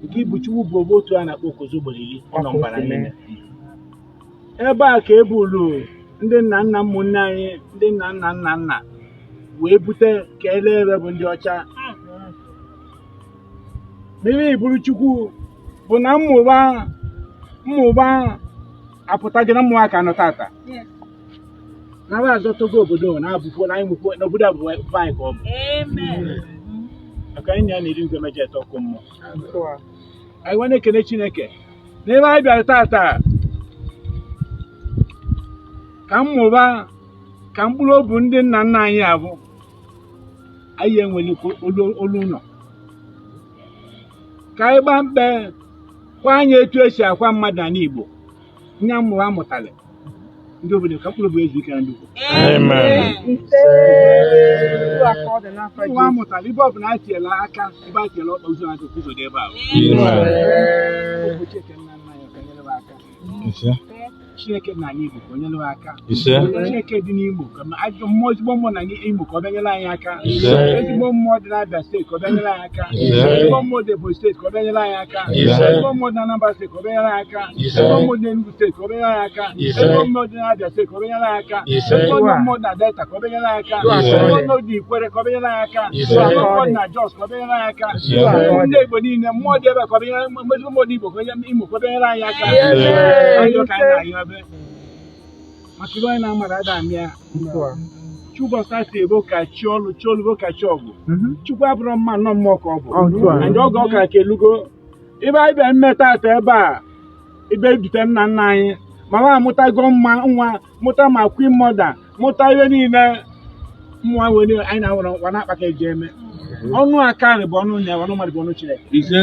Nke ibu Chukwu bụ ogbe otu a na-akpọ Okozi Ugbolili nọ mbara niile. Ebe a ka e buru ndị nna nna ụmụnne anyị, ndị nna nna nna nna wee bute ka ele ebe bụ ndị ọcha. N'ime iburu Chukwu bụ na mmụba mmụba apụtaghị na mmụọ aka nọ tata na ba azọtogo obodo na-abụkwo na anyị nwekwo n'obodo a bụ be anyị ka ọ bụ maka anyị na ya na-eri ngwe meje ete ọkụ mmụọ. Anyị wee na-ekele Chineke n'ebe anyị bịara tata ka mmụba ka mkpụrụ obi ndị nna nna anyị abụ anyị enwelikwa olu olu ụlọ ka anyị gbaa mkpe kwa anyị etu esi akwa mmadụ n'ala Igbo nya mmụba amụtara ndị obodo ka mkpụrụ obi ezu ike na ndukwu. Amen. Mmụba amụtara ibe ọbụla a tiela aka ebe a tiela ọkpa ụzọ na-akụkụ ụzọ dị ebe ahụ. Amen. Okwu Chineke nna nna anyị ka nyere m aka. Ise. Chineke dị n'ala Igbo ka o nyere m aka. Ise. Chineke dị n'Imo ka ajọ mmụọ ezigbo mmụọ na Imo ka ọ bịa nyere anyị aka. Ise. Ezigbo mmụọ dị n'Abia steeti ka ọ bịa nyere anyị aka. Ise. Ezigbo mmụọ dị Ebonyi steeti ka ọ bịa nyere anyị aka. Ise. Ezigbo mmụọ dị n'Anambra steeti ka ọ bịa nyere anyị aka. Ise. Ezigbo mmụọ dị n'Enugu steeti ka ọ bịa nyere anyị aka. Ise. Ezigbo mmụọ dị n'Abia steeti ka ọ bịa nyere anyị aka. Ise. Ezigbo mmụọ dị na Delta ka ọ bịa nyere anyị aka. Ise. Ezigbo mmụọ dị Ikwere ka ọ bịa nyere anyị aka. Ise. Ezigbo mmụọ dị na Jos ka ọ bịa nyere anyị aka. Ise. Ndị Igbo niile mmụọ dị ebe ka ọ bịa nyere ezigbo mmụọ dị Igbo ka onye Imo ka ọ bịa nyere anyị aka. Ise. Anyị ka anyị na-ayọ ebe maka ibe anyị na-amara ada amị ya. Chubọsa si ebe ka chi ọlụ chi ọlụ ka chi ọgụ. Chukwu abụrụ mma nnọọ mmụọ ka ọ bụ and oge ọ ka elugo ibe anyị bịa mme tata ebe a ibe ebute nna nna anyị mama amụtago mma nwa mụta ma queen mother mụta ihe niile mmụọ wee anyị na-awụrụ nwa na-akpa ka eji eme ọnụ aka bụ ọnụ nya ọnụ mmadụ bụ ọnụ Chineke. Ise.